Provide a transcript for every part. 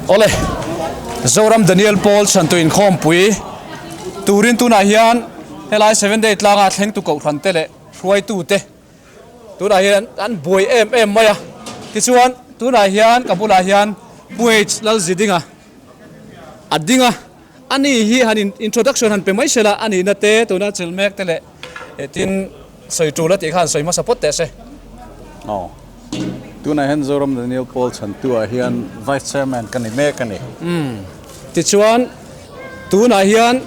Awle, Zoram Daniel Paul chhantu inkhawmpui turin tunah hian helai Seven Day tlanga thlengtu kohhran te leh hruaitu te tunah hian an buai em em mai a. Tichuan tunah hian ka bulah hian Pu H Lalzidinga a ding a. Ani hi han introduction han pe mai se la, a nihna te tuna chil mek te leh tin sawi tul a tih kha han sawi hmasa phawt teh se. Aw. Tunah hian Zoram Daniel Paul chhantu-ah hian Vice Chairman ka ni mek a ni. Umm. Tichuan, tunah hian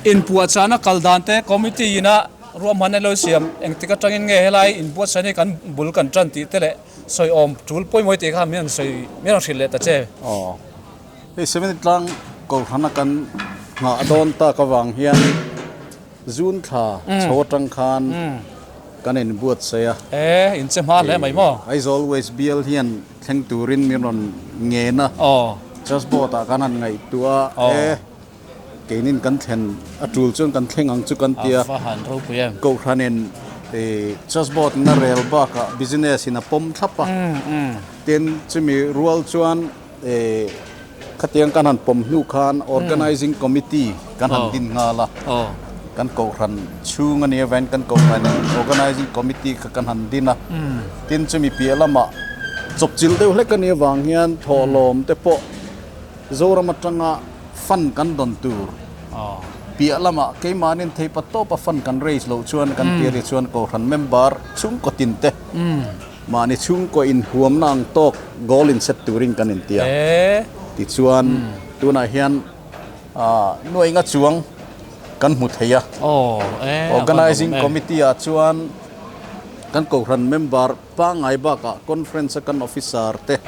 inpuahchahna kal dan te committee ina ruahmanna lo siam engtik atangin nge helai inbuatsaih hi kan bul kan tan tih te leh sawi awm tul pawimawh tih kha min rawn sawi min rawn hrilh leh ta che. Aw. Hei Seventy tlang Kohhrana kan nghah dawn tak avang hian June thla chho atang khan kan inbuatsaih a. E, in che hma hle mai maw? Aizawl West Bial hian thleng turin min rawn ngen a. Church Board ah kan han ngaihtuah a, e, keinin kan thlen a tul chuan kan thleng ang chu kan ti a. A va han ropui em? Kohhranin Church Board in a rel bakah business in a pawm thlap a. Tin, chumi rual chuan Khatiang kan han pawm hnu khan Organizing Committee kan han din nghal a, kan kohhran chhung a nih avangin kan kohhran in Organizing Committee kha kan han din a, tin chumi piah lamah chawpchilh deuh hlek a nih avang hian thawhlawm te pawh Zoram atanga fund kan dawn tur piah lamah keimahnin theipa tawpa fund kan raise loh chuan kan tia ri chuan kohhran member chhungkaw tin te Mahni chhungkaw inhuamna ang tawk goal in set turin kan inti a. Tichuan, tunah hian nuainga chuang kan hmu thei a. Organising Committee ah chuan kan kohhran member pangngai bakah conference a kan officer te,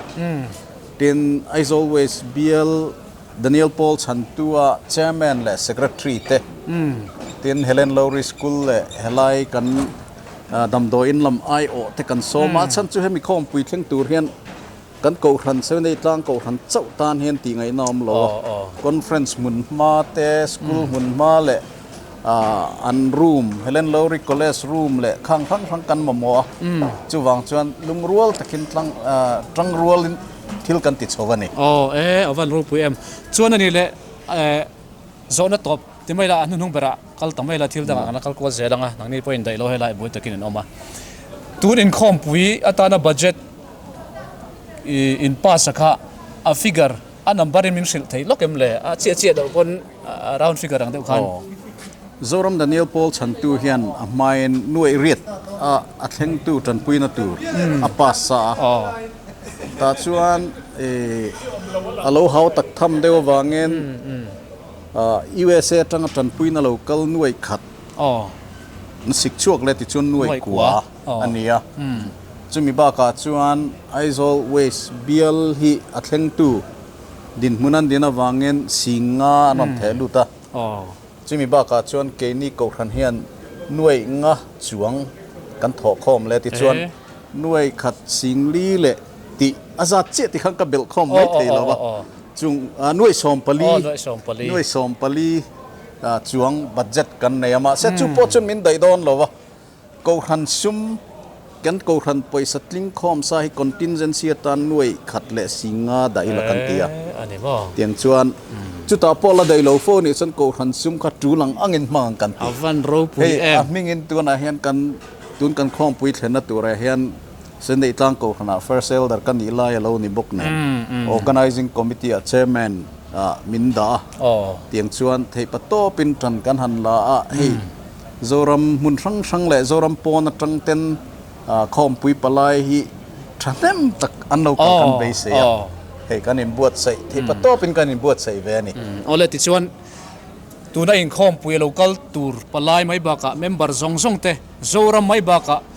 tin Aizawl West Bial Daniel Paul Chhantua Chairman leh Secretary te, tin Helen Lowry School leh helai kan Damdawiin lam aiawh te kan sawm a, a chhan chu hemi khawmpui thleng tur hian kan kohhran Seventh tlang kohhran chauh tan hian tih ngaihna a awm lo a, conference hmun hma te, school hmun hma leh an room, Helen Lowry College room leh khang hrang hrang kan mamawh a, chuvang chuan lungrual takin tlang tangrualin thil kan ti chho a ni. Aw e, a van ropui em. Chuan a ni leh zawhna tawp ti mai la a hnuhnung berah. Kal ta mai la thil dangah kan la kal kual zel ang a, nangni pawhin daih lo helai buai takin an awm a. Tun inkhawmpui atana budget i in pass a kha a figure a number in min hrilh thei lawk em le? A chiah chiah loh pawn a round figure ang deuh khan. Aw. Zoram Daniel Paul chhantu hian a hmain nuaih riat a a thlengtu tanpuina tur a pass sa a. Tah chuan i a lo hau tak tham deuh avangin USA atanga tanpuina lo kal nuaih khat an sik chhuak leh tichuan nuaih kua a ni a. Chumi bakah chuan Aizawl West bial hi a thlengtu dinhmun an din avangin sing nga an rawn theh lut a. Chumi bakah chuan keini Kohhran hian nuaih nga chuang kan thawh khawm leh tichuan nuaih khat sing li leh tih a zat chiah tikhan ka belh khawm mai thei lo a. Chung nuaih sawmpali, nuaih sawmpali chuang budget kan nei a, mahse chu pawh chuan min daih dawn lo a, Kohhran sum, kan Kohhran pawisa tling khawm sa hi contingency atan nuaih khat leh si nga dah ila kan ti a, tiang chuan chutah pawh la daih lo fo nih chuan Kohhran sum kha tul ang angin hmang ang kan ti. Hei a hmingin tunah hian kan tun kan khawmpui thlenna turah hian Sendei tlang Kohhranah First Elder ka nih lai a lo ni bawk nen, Organising Committee ah Chairman ah min dah a, tiang chuan theihpa tawpin tan kan han la a, hei Zoram hmun hrang hrang leh Zoram pawn atang ten khawmpui palai hi thahnem tak an lo kal kan beisei a, hei kan inbuatsaih theihpa tawpin kan inbuatsaih ve a ni. Awle tichuan tuna inkhawmpui a lo kal tur palai mai bakah member zawng zawng te Zoram mai bakah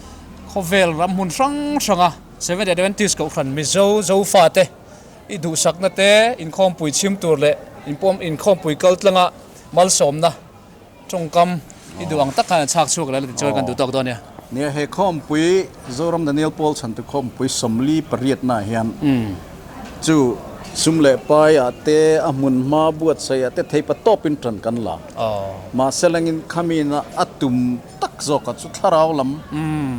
Khawvel ram hmun hrang hranga Seventh Adventist Kohhran Mizo Zofate i duhsakna te inkhawmpui chhim tur leh inkhawmpui kal tlanga malsawmna tawngkam i duh ang tak khan a chhak chhuak leh la tichuan kan duh tawk dawn nia. Nia, he khawmpui Zoram Daniel Paul chhantu khawmpui 48 naah hian chu sum leh pai ah te a hmun hma buatsaih ah te theipa tawpin tan kan la. Mahse lengin khami na a tum tak zawkah chu thlarau lam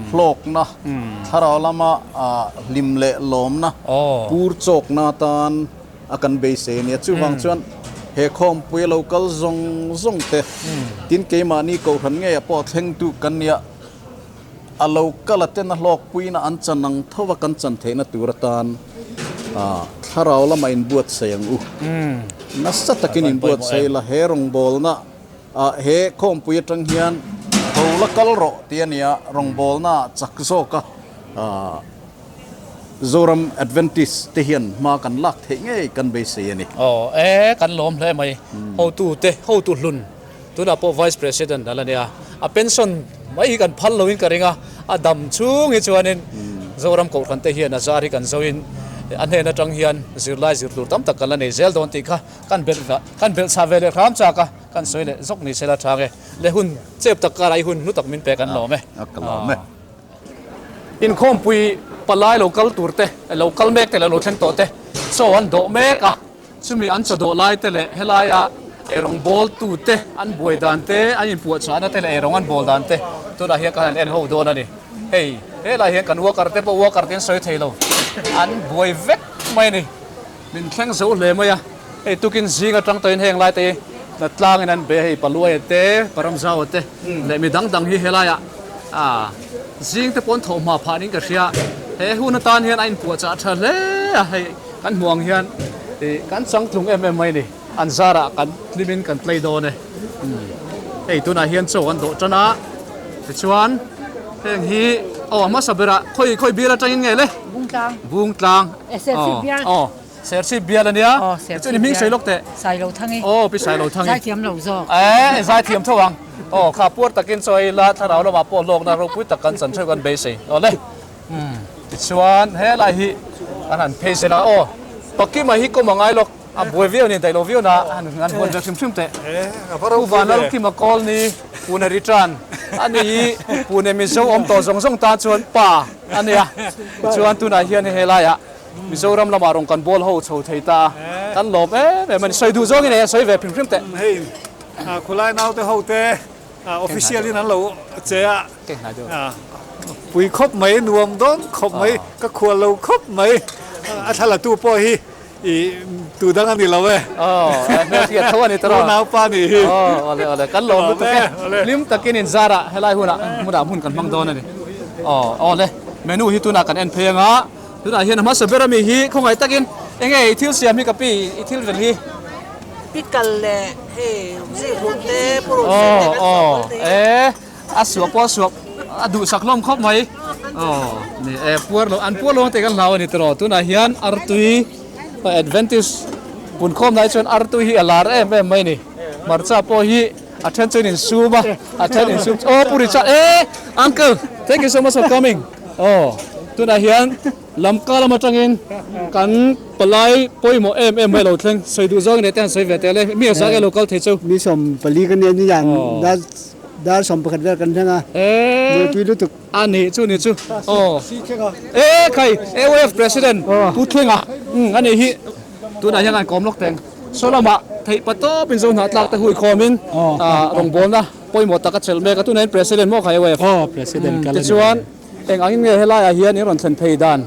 hlawkna, thlarau lama hlim leh lawmna, pur chawkna atan a kan beisei a nia. Chuvang chuan he khawmpui a lo kal zawng zawng te, tin keimahni kohhran ngeiah pawh a thlengtu kan nia, a lo kal a ten a hlawkpuina an chan ang tho a kan chan theihna tur atan thlarau lamah inbuatsaih ang u. Nasa takin inbuatsaih la, he rawngbawlna ah he khawmpui atang hian tho la kal rawh tih a nia, rawngbawlna ah chak zawk a Zoram Adventist te hian hma kan lak theih ngei kan beisei a ni. Aw e, kan lawm hle mai. Hotu te, hotu hlun tunah pawh Vice President a la nia. A pension mai hi kan phal loin ka ring a, a dam chhung hi chuanin Zoram Kohhran te hian a zar hi kan zoin a hnen atang hian zirlai zir tur tam tak kan la nei zel dawn tih kha kan belh kan belh chah ve leh hram chak a, kan sawi leh zawk ni sela tha nge. Le hun chep tak karah i hun hlu tak min pe kan lawm e. A ka lawm e. Inkhawmpui palai lo kal tur te, lo kal mek te leh lo thleng tawh te chaw an dawh mek a, chumi an chaw dawh lai te leh helaia eirawng bawl tu te an buai dan te, an inpuahchahna te leh eirawng an bawl dan te tunah hian kan han en ho dawn a ni. Hei helai hian kan worker te pawh worker te an sawi thei lo, an buai vek mai a ni. Min thleng zo hle mai a, hei tukin zing atang tawhin heng lai te hi tlangin an be a, hei Paluaia te, Paramzaua te leh mi dang dang hi helaiah ah zing te pawh an thawh hma phah niin ka hria, he hun atan hian a inpuahchah tha hle a, hei kan hmuh ang hian ih kan changtlung em em mai a ni, an zarah kan hlimin kan tlei dawn e, hei tunah hian chaw an dawh tan a, tichuan heng hi aw a hmasa berah khawi khawi bial atangin nge le? Bungtlang. Bungtlang. Eh, Serchhip bial. Aw, Serchhip bial a nia. Aw, Serchhip bial. Chuan i hming sawi lawk teh. Sailothang i. Aw, Pi Sailothang i. Zaithiam lo zawk. Eh, zaithiam tho ang. Aw, kha puar takin chaw ei la, thlarau lamah pawh hlawkna ropui tak kan chan theuh kan beisei. Aw le. Umm, tichuan helai hi kan han phei zel a. Aw, Pakima hi kawm a ngai lawk. A buai viau a ni, daih lo viau na han han huan ve hrim hrim teh. Pu Vanlalkima Kawlni Pune return a ni hi Pune Mizo awm tawh zawng zawng tan chuan pa a nia. Tichuan tunah hian hei helaiah Mizoram lamah rawn kan bawl ho chho thei ta a, kan lawm em em a ni. Sawi duh zawngin hei a sawi ve hrim hrim teh. Hei khulai naute ho te official in an lo che a, pui khawp mai, nuam dawn khawp mai, ka khual lo khawp mai, a thla la tu pawh hi I tu dang a ni lo e. Aw, hmel hriat tho a ni tawh. Unau pa nih hi. Aw, awle awle, kan lawm lutuk e. Hlim takin inzarah helai hunah hmunah hmun kan hmang dawn a ni. Aw, awle, menu hi tunah kan en phei anga, tunah hian a hmasa ber ami hi khawngaih takin enge i thil siam hi ka pi i thil vel hi. Pickle leh hei zikhlum te purun sen te kan suah pawl te hi. Aw, aw, e. A suah pawh a suah a duhsak hlawm khawp mai. Aw ni e puar lo an puar lo ang tih kan hlau a ni tiraw. Tunah hian artui Adventist punkhawm lai chuan artui hi a lar em em mai a ni. Hmarcha pawh hi a then chuan insum a, a then insum aw Pu Richard e uncle thank you so much for coming. Aw tunah hian Lamka lam atangin kan palai pawimawh em em mai a lo thleng. Sawi duh zawng i neih te han sawi ve teh le. Mi engzah nge lo kal thei chu? Mi 14 ka nia ni yan dar 11 vel kan thleng a. Buaipui lutuk. A nih chu ni chu. Aw. E khai AOF President Pu Thlenga a nih hi. Tunah hian an kawm lawk teng. Saw lamah theih pa tawpin zo hnah tlak te hui khawmin rawngbawlna pawimawh tak a chelh mek a. Tunah hian President maw khai AOF? Aw President ka la ni. Tichuan Eng angin nge helaiah hian in rawn thlen phei dan?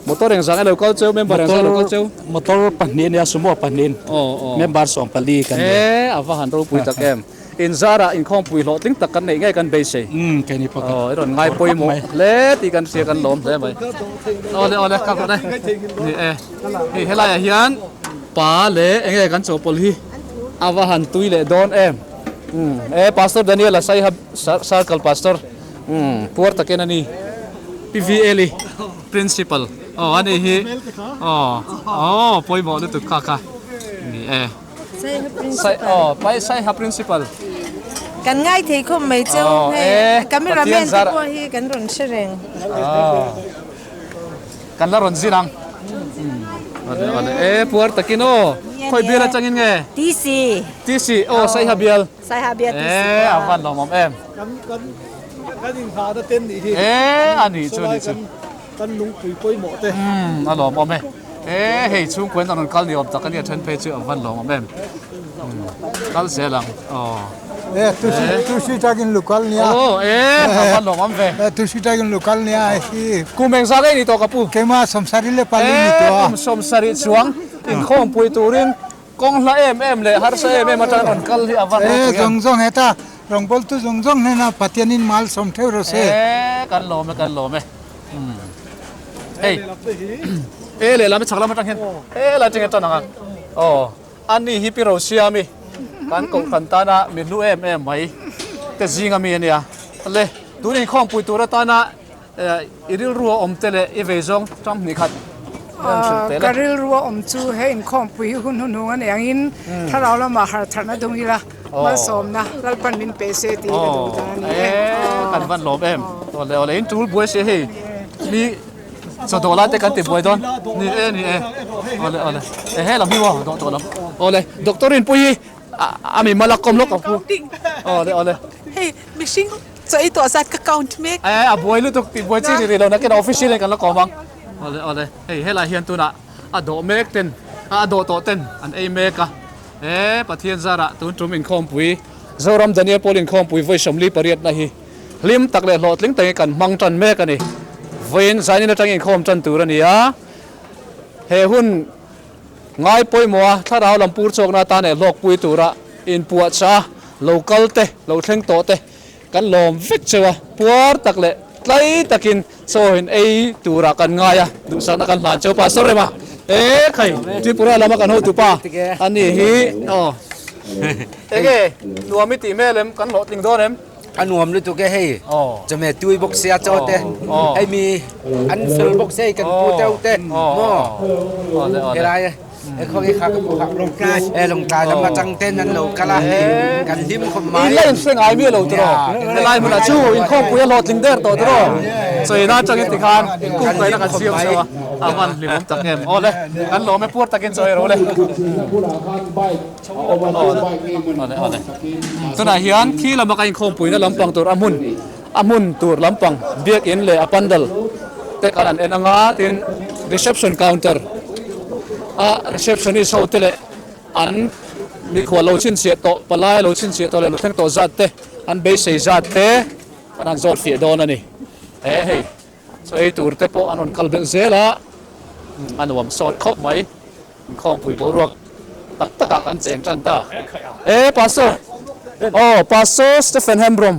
Motor engzah nge lo kal cheu? Member engzah nge lo kal cheu? Motor pahnih ania, sumo pahnihin member 14 kan nei. E, a va han ropui tak em. Inzarah inkhawmpui hlawhtling tak kan neih ngei kan beisei. Umm, keini pawh kan Aw, i rawn ngai pawimawh hle tih kan hria kan lawm hle mai. Awle awle, ka rawh e. Ni e, hei helaiah hian pa leh enge kan chawhpawlh hi a va han tui leh dawn em. Umm, e Pastor Daniel-a Saiha Circle Pastor. Umm puar takin a ni Pi V Eli Principal aw a ni hi aw aw pawimawh lutuk kha kha ni e Sai aw pai Saiha Principal Kan ngai thei khawp mai cheu hei cameraman te pawh hi kan rawn hre reng Kan la rawn zin ang awle awle e puar takin aw khawi bial atangin nge TC TC aw Saiha bial Saiha bia ti si E a van lawmawm em. Kan kan kan inghahna ten nih hi. E a nih chu nih chu. Kan lungpui pawimawh te. Umm a lawmawm e. E hei chhungkuain a rawn kal ni awm tak a nia then phei chu a van lawmawm em. Kal zel ang aw. E tusi tusi takin lu kal nia. Aw e a van lawmawm ve. E tusi takin lu kal nia hi. Kum engzah daih ni tawh ka pu? Keimah 74 ni tawh a. E kum 70 chuang. Inkhawmpui turin kawng hla em em leh harsa em em atang rawn kal hi a va ropui em. Zawng zawng heta rawngbawltu zawng zawng hnena Pathianin malsawm theuh rawh se. E kan lawm e kan lawm e. Hei e lehlam chhak lam atang hian he lai atang hian tan ang a. Aw ani hi Pi Rosiami kan kohhran tana mi hlu em em mai te zinga mi a nia. Le tun inkhawmpui tur atana I rilru a awm te leh i vei zawng ṭam hnih khat rawn hrilh teh le. Ka rilru a awm chu he inkhawmpui hi hun hnuhnung a nih angin thlarau lamah harh tharna dung ila malsawmna Lalpan min pe se tih ka duh dan a ni e. Kan van lawm em. Awle awle in tul buai se hei mi chawdawh lai te kan ti buai dawn. Ni e ni e. Awle awle e he lam hi maw dawh tawh lam. Awle doctor in pui hi a mi mal a kawm lawk ang pu. Awle awle. Hei mihring Chaw ei tawh zat ka count mek. Eh a buai lutuk tih buai chi ni rih lo nakin official in kan la kawm ang. Awle awle hei helai hian tunah a dawh mek ten a dawh tawh ten an ei mek a. Eh Pathian zarah tun tum inkhawmpui Zoram Daniel Paul inkhawmpui vawi 48 na hi hlim tak leh hlawhtling takin kan hmang tan mek a ni. Vawiin zainin atangin inkhawm tan tur a ni a. He hun Ngai pawimawh a, thlarau lam pur chawkna atan leh hlawkpui tura inpuahchah a, lo kal te, lo thleng tawh te kan lawm vek cheu a, puar tak leh tlai takin chaw in ei turah kan ngai a, duhsakna kan hlan cheu Pastor Rema e khai Tripura lama kan hotu pa a ni hi aw enge nuam i tih hmel em kan hlawhtling dawn em? A nuam lutuk e hei chawhmeh tui bawk sia chaw te hei mi an fel bawk sia hei kan pu teuh te maw helai e khaw nge kha ka pu kha e lawngtlai lam atang ten an lo kal a hei kan hlim khawp mai. In la inhre ngai mi lo tiraw helai hmunah chu inkhawmpui a hlawhtling der tawh tiraw chawina atangin tikhan inkungkaihna kan siam cheu a a van hlimawm tak em awle kan lawm e puar takin chaw ei ro le. Tunah hian khi lama ka inkhawmpuina lampang tur a hmun a hmun tur lampang biakin leh a pandal te khan an en anga tin reception counter a receptionist ho te leh an mikhual lo chhinchhiah tawh palai lo chhinchhiah tawh leh lo thleng tawh zat te an beisei zat te an han zawt fiah dawn a ni he hei chaw ei tur te pawh an rawn kal belh zel a a nuam sawt khawp mai. Inkhawmpui boruak tak takah kan cheng tan ta. E Pastor! Oh, Pastor Stephen Hembrom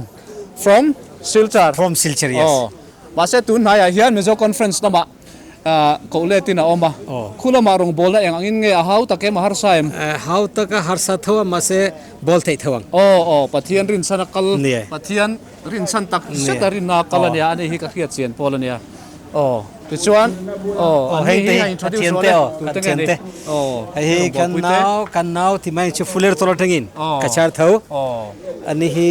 from Silchar. From Silchar, yes. Oh, mahse tun hnaiah hian Mizo Conference lamah koh letin a awm a. Khu lamah rawngbawlna eng angin nge a hau tak em a harsa em? Hau tak a harsa tho a, mahse bawl theih tho ang. Aw, aw, Pathian rinchhan a kal, Pathian rinchhan tak zet a rinna a kal a nia, ani hi ka hriat chian pawl a nia. Aw tichuan aw an hei hi a introduce rawh le tute nge ni aw hei hi kan nau kan nau ti mai chu fuler tawlh atangin ka chhar tho ani hi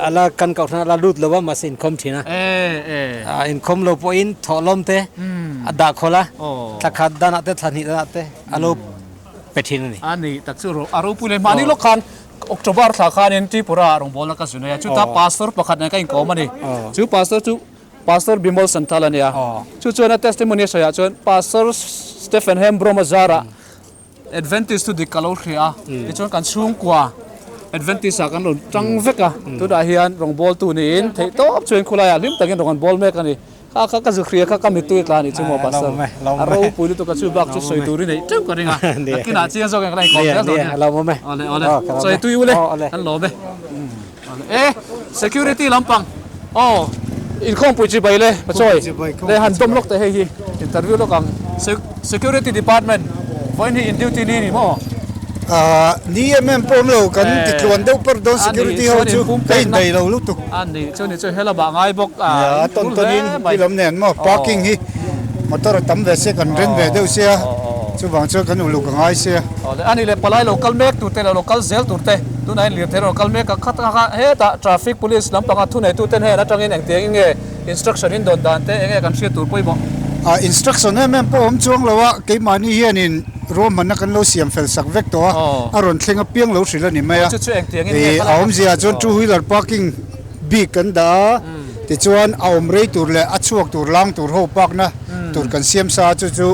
ala kan kohhran ala lut lo a mahse inkhawm thin a inkhawm lo pawhin thawhlawm te a dah khawl a thla khat danah te thla hnih danah te a lo pe thin a ni. A ni tak chu a ropui leh mahni lawk khan October thla khanin Tripura ah rawngbawlna ka zun a chuta pastor pakhat nen ka inkawm a ni chu pastor chu Pastor Bimol Santal a nia. Chu chuan a testimony a sawiah chuan Pastor Stephen Hembrom a zarah Adventist chu dik ka lo hria a, tichuan kan chhungkua Adventist ah kan rawn tang vek a, tunah hian rawngbawltu niin theih tawp chuan khulaiah hlim takin rawn bawl mek a ni. Kha kha ka zu hria kha ka mittui tla a nih chu maw Pastor? A ropui lutuk a chu bak chu sawi tur i neih teuh ka ring a, nakinah chiang zawk in ka la inkawm zel dawn nia. Awle awle, sawi tui ule, kan lawm e. E security lampang aw inkhawmpui chi bai le pachawi le han dawm lawk teh hei hi interview lawk ang security department vawiin hi in duty ni ni maw? Ahh ni em em pawh awm lo kan ti tluan deuh per dawn security ho chu ka indaih lo lutuk. A ni chu ni chu helama ngai bawk a a tawn tawn in thil awm nen maw parking hi motor a tam ve sia kan ren ve deuh sia chuvang chuan kan uluk a ngai sia. A ni le palai lo kal mek tur te leh lo kal zel tur te tunah hian lirthei rawn kal mek a khat a kha hetah traffic police lampanga thuneitu ten heng atangin engtiang in nge instruction in dawn dan te enge kan hriat tur pawimawh. A instruction em em pawh awm chuang lo a keimahni hianin ruahmanna kan lo siam fel sak vek tawh a a rawn thleng apiang lo hrilh a ni mai a a awmzia ah chuan two wheeler parking bik kan dah a tichuan a awm rei tur leh a chhuak tur lang tur ho park na tur kan siam sa a chu chu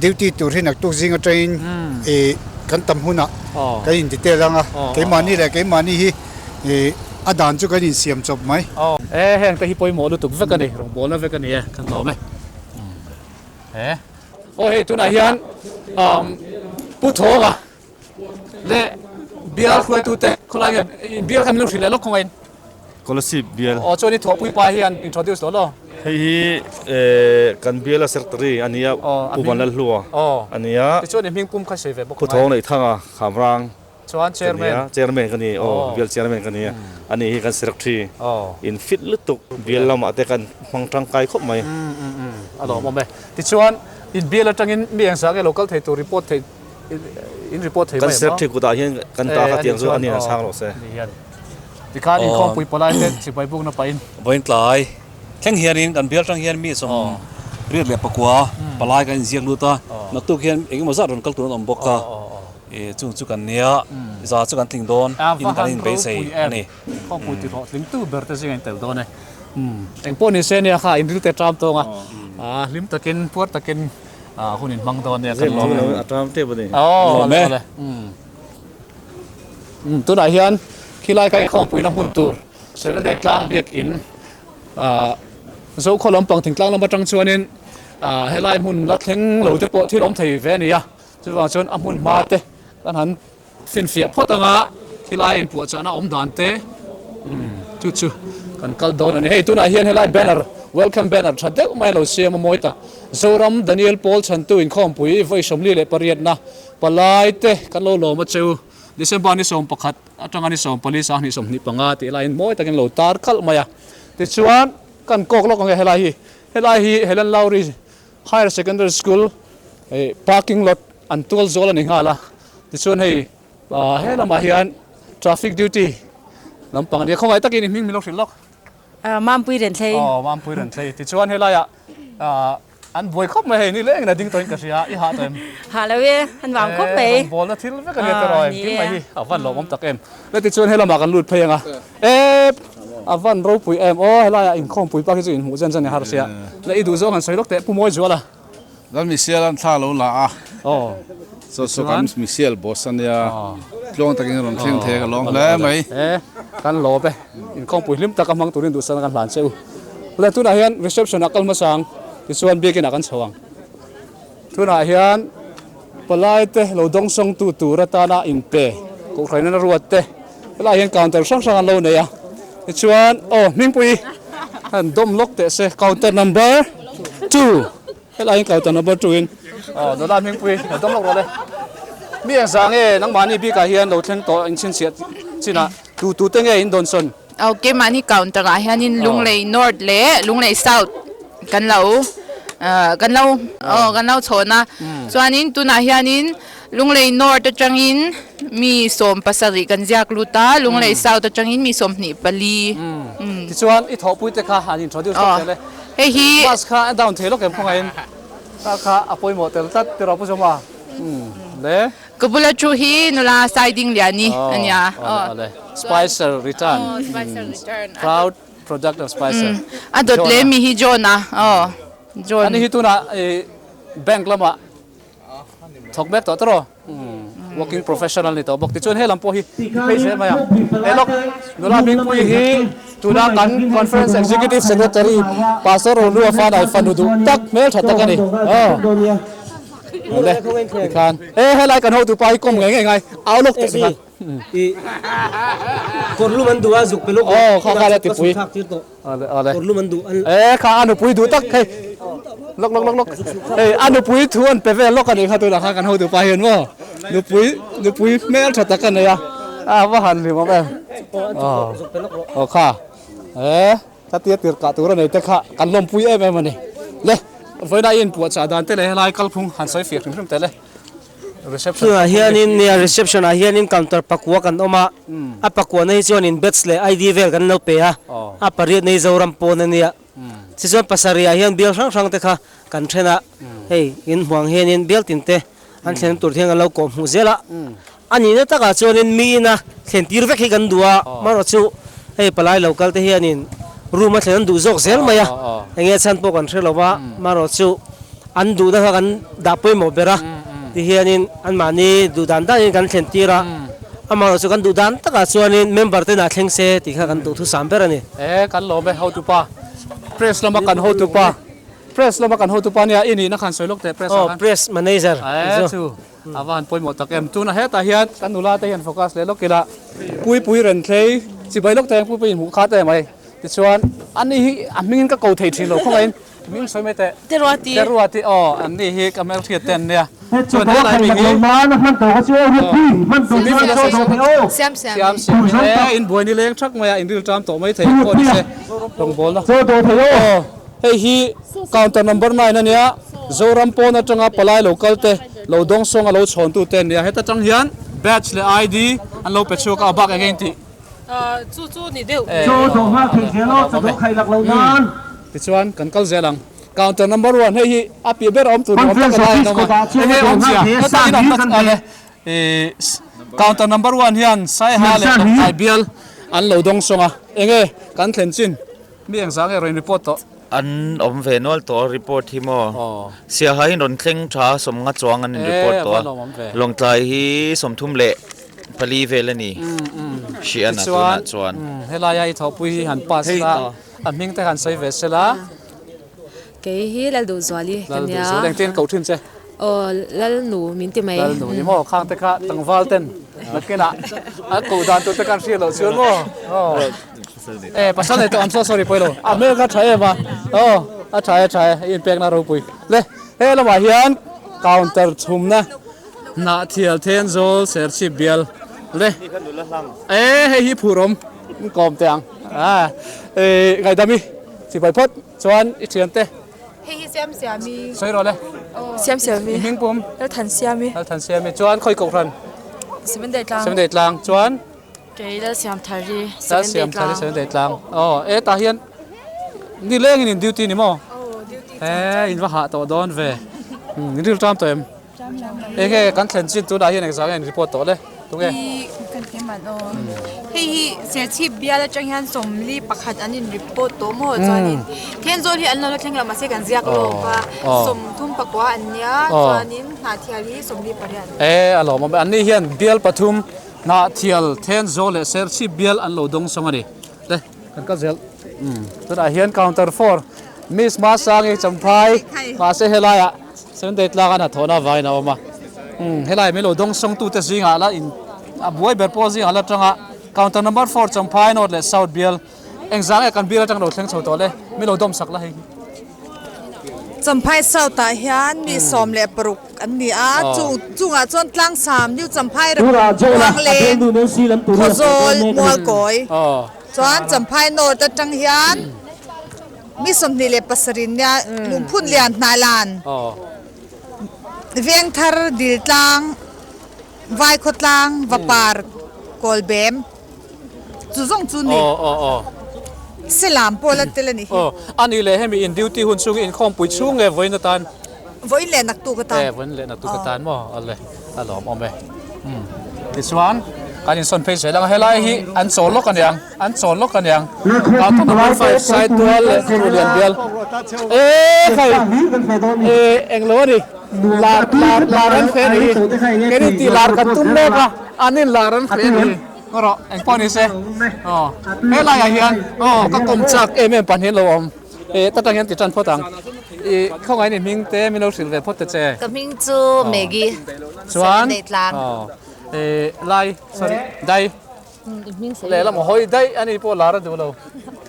duty tur hi naktuk zing atangin ih kan tam hunah kan in detail ang a keimahni leh keimahni hi ih a dan chu kan insiam chawp mai. E heng te hi pawimawh lutuk vek a ni rawngbawlna vek a ni e kan lawm e. E aw hei tunah hian umm. Pu Thawnga leh bial hruaitute khawlai nge bial kha min lo hrilh leh lawk khawngaih in. Kolasib bial. Aw chuan i thawhpui pa hian introduce tawh law. Hei hi kan biala secretary a nia Pu Vanlalhlua a nia. Tichuan i hming pum kha sawi ve bawk Pu Thawngneihthanga Khamrang chuan chairman ka nia, chairman ka ni aw bial chairman ka nia ani hi kan secretary in fit lutuk bial lamah te kan hmang tangkai khawp mai. A lawmawm e. Tichuan in bial atangin mi engzah nge lo kal thei tur report thei in report thei mai em? Kan secretary kutah hian kan ta kha tiang chu ani han chhang rawh se. Tikhan inkhawmpui palai te chibai bukna pahin. Vawiin tlai thleng hianin kan bial tang hian mi sawm riat leh pakua palai kan inziak lut a, naktuk hian engemaw zat rawn kal tur an awm bawk a, chung chu kan nia za chu kan tling dawn in kan inbeisei a ni. Inkhawmpui ti hlawhtling tu ber te zingah in tel dawn e. Engpawh ni se nia kha inril te ṭam tawng a, hlim takin puar takin hun in hmang dawn nia kan lawm e. A ṭam tep a ni. Aw awle. Tunah hian khilai ka inkhawmpuina hmun tur Serade tlang biakin Zokhaw lampang thingtlang lam atang chuanin helai hmun la thleng lo te pawh thil awm thei ve a ni a, chuvang chuan a hmun hma te kan han finfiah phawt anga khilai inpuahchahna awm dan te chu chu kan kal dawn a ni. Hei tunah hian helai banner welcome banner tha deuh mai a lo siam a mawi tak Zoram Daniel Paul chhantu inkhawmpui vawi 48na Palai te kan lo lawm a cheu. December ni 11 atanga ni 14 sanghnih 25 tih laiin mawi takin lo tar kalh mai a. Tichuan kan kawk lawk ang e helai hi. Helai hi Helen Lowry Higher Secondary School parking lot an tual zawl a ni nghal a. Tichuan hei he lamah hian traffic duty lampang a ni a. Khawngaih takin i hming min lo hrilh lawk. Mampui Renthlei. Aw Mampui Renthlei. Tichuan helaiah An buai khawp mai hei, ni leng in a ding tawhin ka hria, i hah tawh em? Hah lo e, an vang khawp mai. Rawn bawlna thil vek a nia tawh engkim mai hi a van lawmawm tak em. Le tichuan he lamah kan lut phei ang a, e a van ropui em aw, helaiah inkhawmpui pak hi chu inhmuh zen zen i har sia. Le i duh zawng han sawi lawk teh Pu Mawizuala. Lal Misial an thla lo la a, Aw saw saw kan Misial boss a nia, tluang takin rawn thleng thei a ka lawm hle mai. E kan lawm e, inkhawmpui hlim taka hmang turin duhsana kan hlan che u. Le tunah hian reception ah kal hmasa ang tichuan biakin ah kan chho ang. Tunah hian palai te lo dawng sawng tu tur atana inpe kohhran in a ruat te helaiah hian counter hrang hrang an lo nei a tichuan aw Hmingpui han dawm lawk teh se counter number 2 helaiah hian counter number 2 in aw nula Hmingpui lo dawm lawk rawh le. Mi engzah nge nangmahni bikah hian lo thleng tawh inchhinchhiah chinah tu tu te nge in dawnsawn? Aw keimahni counter ah hianin Lunglei North leh Lunglei South kan lo kan lo aw kan lo chhawn a chuanin tunah hianin Lunglei North atangin mi 17 kan ziak lut a Lunglei South atangin mi 24 Tichuan i thawhpui te kha han introduce lawk tel e. Hei hi Mask kha a down thei lawk em khawngaihin kha kha a pawimawh tel tlat tiraw Pu Zawma le. Ka bula thu hi nula Saiding Liani a nia. Aw awle Spicer return. Aw Spicer return. Proud product of Spicer. A dawt leh mi hi John a. Aw John. Ani hi tunah i bank lamah thawk mek tawh tawh working professional ni tawh bawk. Tichuan he lam pawh hi phei zel mai ang. He lawk nula Hmingpui hi tuna kan conference executive secretary Pastor Rolua Fanai fanu duh tak hmeltha tak a ni. Aw. Le tikhan e helai kan hotu pa hi kawm ngei ngei ngai au lawk teh tikhan i kawrlum an duh a zuk pe lawk aw kha kha la tipui ale ale kawrlum an duh an e kha a nupui duh tak hei lawk lawk lawk lawk hei a nupui thu an pe vel lawk a nih kha tunah khan kan hotu pa hian maw nupui nupui hmel tha tak a nei a a va han hlim awm em aw kha e Ka tia tir kah tur a nei te kha kan lawmpui em em a ni. Le, vawiina i inpuahchah dan te leh helai kalphung han sawi fiah hrim hrim teh le. Reception Tunah hianin nia reception ah hianin counter pakua kan awm a, a pakuana hi chuanin batch leh ID vel kan lo pe a, a pariatna hi Zoram pawn a nia. Tichuan pasarih ah hian bial hrang hrang te kha kan then a, hei in hmuang hianin bial tin te an thlen tur hian kan lo kawh hmuh zel a, a nihna takah chuanin mi ina thlen tir vek hi kan duh a, amaherawhchu hei palai lo kal te hianin room a thlen an duh zawk zel mai a, enge chhan pawh kan hre lo va, amaherawhchu an duhna kha kan dah pawimawh ber a, tihianin anmahni duh dan danin kan thlen tir a, amaherawhchu kan duh dan takah chuanin member te nah thleng se tih kha kan duhthusam ber a ni. E kan lawm e hotupa press lama kan hotupa. Press lama kan hotupa nia i nihna khan sawi lawk teh press ah khan. Aw press manager tih chu. A va han pawimawh tak em. Tuna hetah hian kan nula te hian focus leh lawk ila Puipui Renthlei chibai lawk te Puipui inhmuh khat em mai. Tichuan ani hi a hmingin ka ko thei thin lo khawngaih in hming sawi mai teh. Teruati. Teruati aw anni hi ka hmelhriat te an nia. Chuan helai mi hi Siam siam Siam siam e in buai ni leng thak mai a in ril ṭam tawh mai thei pawh ni se rawngbawlna aw hei hi counter number 9 ania Zoram pawn atanga palai lo kal te lo dawng sawng a lo chhawn tu te an nia heta tang hian badge leh ID an lo pe chhuak a a bak eng eng tih Chu chu ni deuh. Tichuan kan kal zel ang. Counter number 1 hei hi a piah ber a awm tur ni awm tak a lai an awm a. Eng nge awm chia? Heta in awm tak a le. Counter number 1 hian Saiha leh Lawngtlai bial an lo dawng sawng a. Eng nge kan thlen chin? Mi eng zah nge rawn report tawh? An awm ve nual tawh a report hi maw? Siaha hi rawn thleng tha 50 chuang an in report tawh a. Lawngtlai hi 34 vel a ni. Hriana tunah chuan. Helaia i thawhpui hi han pass la, a hming te han sawi ve sela. Kei hi Lalduhzuali ka nia. Lalduhzuali engtin ko thin che? Aw Lalnu min ti mai. Lalnu i maw khang te kha tlangval ten nakinah a koh dan tur te khan hriat loh chuan maw aw e pasal nei tawh I'm so sorry pawilo a hmel kha tha em a aw a tha e tha e i inpekna ropui le he lamah hian counter chhumna Hnahthial Thenzawl Serchhip bial le e hei hi phurawm kawm teh ang a e ngaihdami chibai phawt chuan i thiante Hei hi Siam Siami. Sawi rawh le. Siam Siami. I hming pum. Lalthan Siami. Lalthan Siami chuan khawi kohhran. Seven Day Tlang. Seven Day Tlang chuan. Kei Lal Siam Thari Seven Day Tlang. Lal Siam Thari Seven Day Tlang. Aw e tah hian ni lengin in duty ni maw? Aw duty. E in va hah tawh dawn ve. In ril ṭam tawh em? Enge kan thlen chin tunah hian engzah nge an report tawh le? Tunge? Hi kan thiam an aw. Hei hi Serchhip bial atang hian 41 an in report tawh maw chuanin Thenzawl hi an lo la thleng lo mahse kan ziak lawk a 39 an nia chuanin Hnahthial hi 48. E a lawmawm e. Anni hian bial pathum Hnahthial, Thenzawl leh Serchhip bial an lo dawng sawng a ni. Le kan kal zel. Tunah hian counter 4 Miss Masangi Champhai mahse helaiah Sunday tlak a hnathawhna avangin a awm a, helai min lo dawng sawngtute zingah la in a buai ber pawh zingah la tanga counter number 4 Champhai North leh South bial engzah nge kan bial atang lo thleng chho tawh le min lo dawm sak la hei hi. Champhai South ah hian mi 16 an ni a, chung chungah chuan Tlangsam, New Champhai Ruangleng, Khawzawl, Mualkawi chuan Champhai North atang hian Mi 27 nia lungphun lian hnah lan Vengthar Diltlang Vaikhawtlang Vapar Kawlbem chu zawng chu ni Selam pawh la tel a nih hi. A nih leh hemi in duty hun chhung hi inkhawmpui chhung nge vawiin atan? Vawiin leh naktuk atan. E vawiin leh naktuk atan maw ale a lawmawm e. Tichuan kan insawn phei zel ang a helai hi an chawl lawk a niang an chawl lawk a niang counter number 5 side tual leh khawru lian bial e khai e englo a ni lar lar lar an fe a ni hi keini tih lar kan tum mek a an in lar an fe a ni hi ngaw rawh engpawh ni se aw helai ah hian aw ka kawm chak em em pahnih an lo awm. E ta tang hian ti tan phawt ang. I khawngaih ni hming te min lo hrilh ve phawt te che. Ka hming chu Maggie. Chuan Seven Day Tlang. E lai sorry dai. I hming sawi. Lehlam a hawi daih a ni pawh lar a duh lo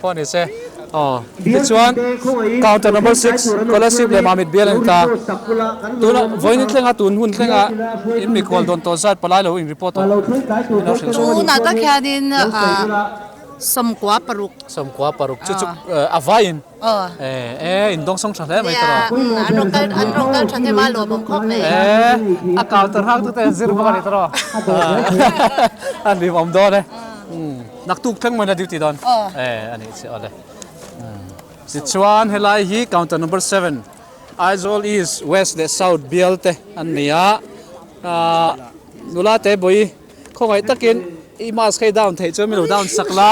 pawh ni se. Aw tichuan counter number 6 scholarship leh Mamit bial a ni ta. Tuna vawiin thlenga tun hun thlenga in mikhual dawn tawh zat palai lo in report tawh min lo hrilh. Tunah tak hianin 96. 96 chu chu a vaiin e in dawng sawng tha hle mai tawh an rawn kal an rawn kal tha hnem a lawmawm khawp mai e a counter hak tu te an zir bawk a ni tawh a hlimawm dawn e naktuk thleng mai na duty dawn e a nih chi awle tichuan helai hi counter number 7 Aizawl East West leh South bial te an ni a nula te bawi Khawngaih takin i mask hei down theih chuan min lo down sak la.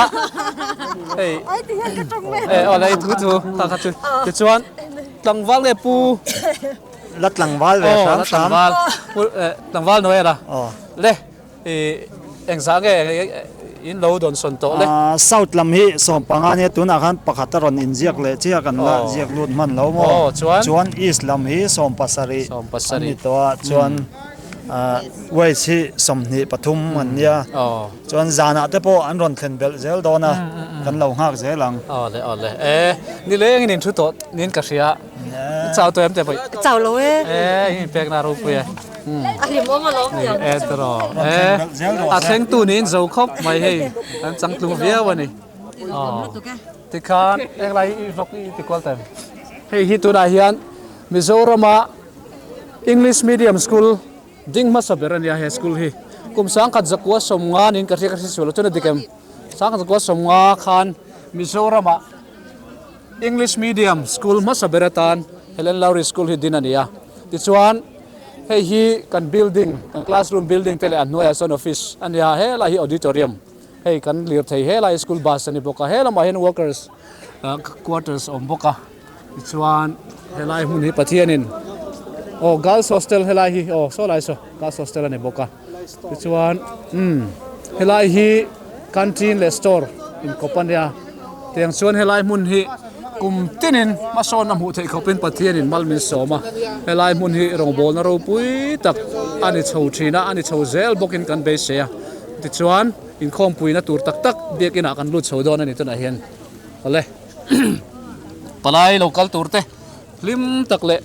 Hei. Ai ti hian ka tawng mai. Eh aw la i thu thu ta kha chu. Tichuan tlangval nge pu La tlangval ve hram hram. Tlangval pu tlangval Noel a. Le i engzah nge in lo dawn sawn tawh le. South lam hi 15 nia tunah khan pakhat a rawn inziak leh chiah kan la ziak lut hman lo maw. Chuan East lam hi 17 an ni tawh a chuan. Waste hi 23 an nia. Chuan zanah te pawh an rawn thlen belh zel dawn a, kan lo nghak zel ang. Awle awle e, nileng in inthu tawh niin ka hria. Chau tawh em te pawih? Chau lo e. E, in inpekna ropui e. A hlimawm alawm tiang. E tawh e, a thlengtu niin zo khawp mai hei, an changtlung viau a ni. Tikhan englai i vlog i ti kual ta em? Hei hi tunah hian Mizorama English medium school ding hmasa ber a nia he school hi. Kum 1950 niin ka hria ka hre sual lo chuan a dik em? 1950 khan Mizorama English medium school hmasa ber atan Helen Lowry School hi din a ni a. Tichuan hei hi kan building kan classroom building te leh a hnuaiah sawn office a nia helai hi auditorium. Hei kan lirthei helai school bus a ni bawk a, he lamah hian workers quarters a awm bawk a, tichuan helai hmun hi Pathianin aw girls hostel helai hi aw saw lai saw girls hostel a ni bawk a, tichuan umm helai hi canteen leh store inkawp a nia, tiang chuan helai hmun hi kum tinin hmasawnna hmuh theih khawpin Pathianin mal min sawm a, helai hmun hi rawngbawlna ropui tak a ni chho thin a, a ni chho zel bawkin kan beisei a. Tichuan, inkhawmpuina tur tak tak biakinah kan lut chho dawn a ni tunah hian. Awle, palai lo kal tur te hlim tak leh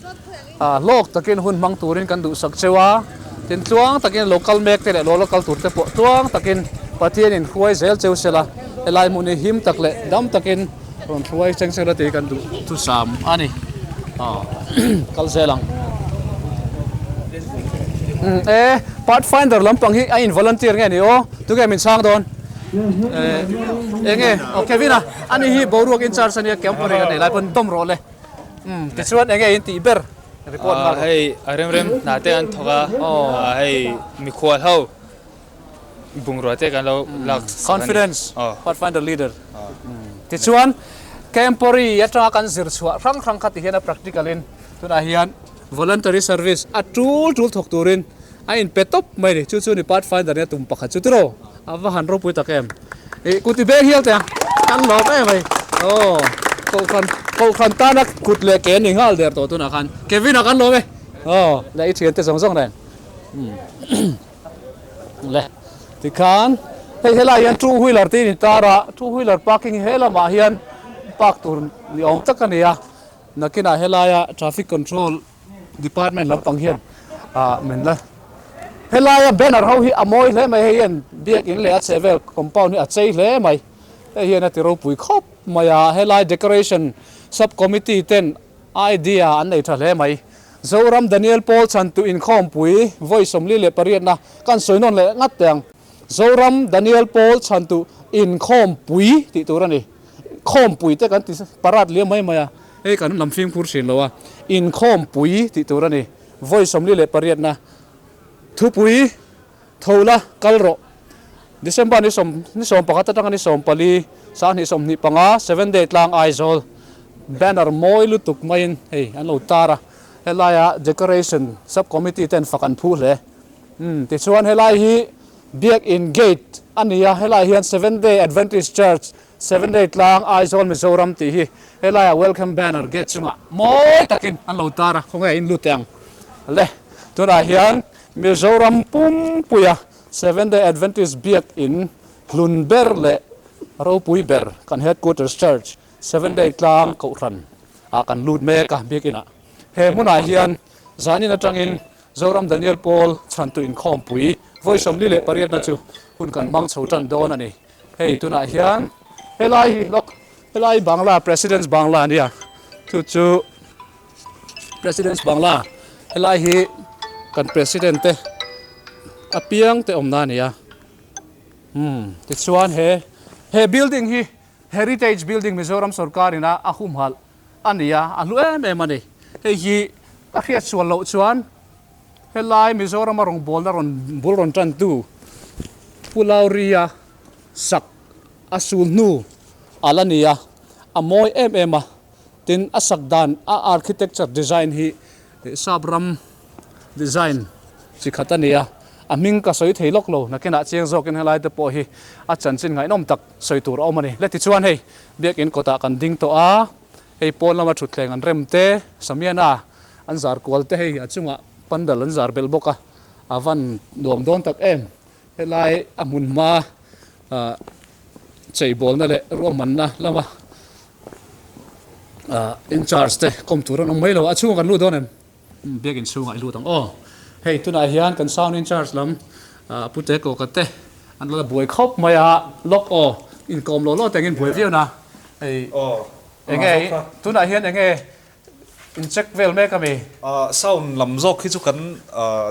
hlawk takin hun hmang turin kan duhsak cheu a, tin tluang takin lo kal mek te leh lo la kal tur te pawh tluang takin Pathianin hruai zel cheu sela, helai hmun hi him tak leh dam takin rawn hruai cheng sela tih kan duh thusam a ni. Kal zel ang. E Pathfinder lampang hi a in volunteer nge ni aw? Tunge min chhang dawn? Enge aw Kevin a ani hi boruak in charge ania camper in a nei lai pawn dawm rawh le. Tichuan enge in tih ber report nghal rawh. Hei a rem rem hna te an thawk a, hei mikhual ho bungrua te kan lo lak sak a ni. Confidence Pathfinder leader. Tichuan Camporee atanga kan zir chhuah hrang hrang kha ti hian a practical in tunah hian Voluntary service a tul tul thawk turin a inpe tawp mai ni. Chu chu ni Pathfinder nia tum pakhat chu tiraw? A va han ropui tak em. Ih kuti beng hial teh a, kan lawm em mai. Aw, kohhran kohhran tana kut leh ke ni nghal der tawh tunah khan. Kevin a kan lawm e. Aw, leh i thiante zawng zawng nen. Le, tikhan hei helai hian two wheeler te in tar a, two wheeler parking hi he lamah hian park tur ni awm tak a ni a. Nakinah helaia traffic control department lampang hian ah min la helaia banner ho hi a mawi hle mai hei hian biakin leh a chheh vel compound hi a chei hle mai hei hian a ti ropui khawp mai a helai decoration sub committee ten idea an nei tha hle mai Zoram Daniel Paul chhantu inkhawmpui vawi 48 na kan sawi nawn leh ngat teh ang Zoram Daniel Paul chhantu inkhawmpui tih tur a ni. Khawmpui te kan ti parat liam mai mai a, hei kan lam fimkhur thin lo a, inkhawmpui tih tur a ni. Vawi 48 na thupui tho la kal rawh. December ni sawm ni 11 atanga ni 14 sang 25 seven day tlang Aizawl banner mawi lutuk maiin hei an lo tar a, helaia decoration sub committee ten fak an phu hle. Umm tichuan helai hi Biakin Gate a ni a, helaiah hian Seventh Day Adventist Church, Seventh Day Tlang, Aizawl, Mizoram tih hi helaiah Welcome Banner gate chungah mawi takin an lo tar a, khawnge in lut teh ang le. Tunah hian Mizoram pumpuia Seventh Day Adventist Biakin hlun ber leh ropui ber kan Headquarters Church, Seventh Day Tlang Kohhran ah kan lut mek a biakinah. He hmunah hian zanin atangin Zoram Daniel Paul chhantu inkhawmpui vawi 48 na chu hun kan hmang chho tan dawn a ni. Hei tunah hian helai hi lawk helai Bangla President's Bangla a nia chu chu President's Bangla helai hi kan President te apiang te awmna a ni a. Umm tichuan he he building hi Heritage Building Mizoram sorkar ina a humhalh a ni a, a hlu em em a ni. Hei hi ka hriat sual loh chuan helai Mizorama rawngbawlna rawn bul rawn tantu Pu Lauria sak a sul hnu a la ni a, a mawi em em a. Tin, a sak dan a architecture design hi sap ram design chi khat a ni a, a hming ka sawi thei lawk lo, nakinah chiang zawkin helai te pawh hi a chanchin ngaihnawm tak sawi tur a awm a ni. Le tichuan hei biakin kawtah kan ding tawh a, hei pawn lama thutthleng an rem te, Samiana an zar kual te hei a chungah pandal an zar belh bawk a. A van nuam dawn tak em. Helai a hmun hma cheibawlna leh ruahmanna lama in charge te kawm tur an awm mai lo a. A chhungah kan lut dawn em? Biakin chhungah i lut ang aw. Hei tunah hian kan sound in charge lam Pu Tekawka te an la buai khawp mai a, lawk aw inkawm law law tengin buai viau na. Hei enge tunah hian enge In check vel mek a mi? Sound lam zawk hi chu kan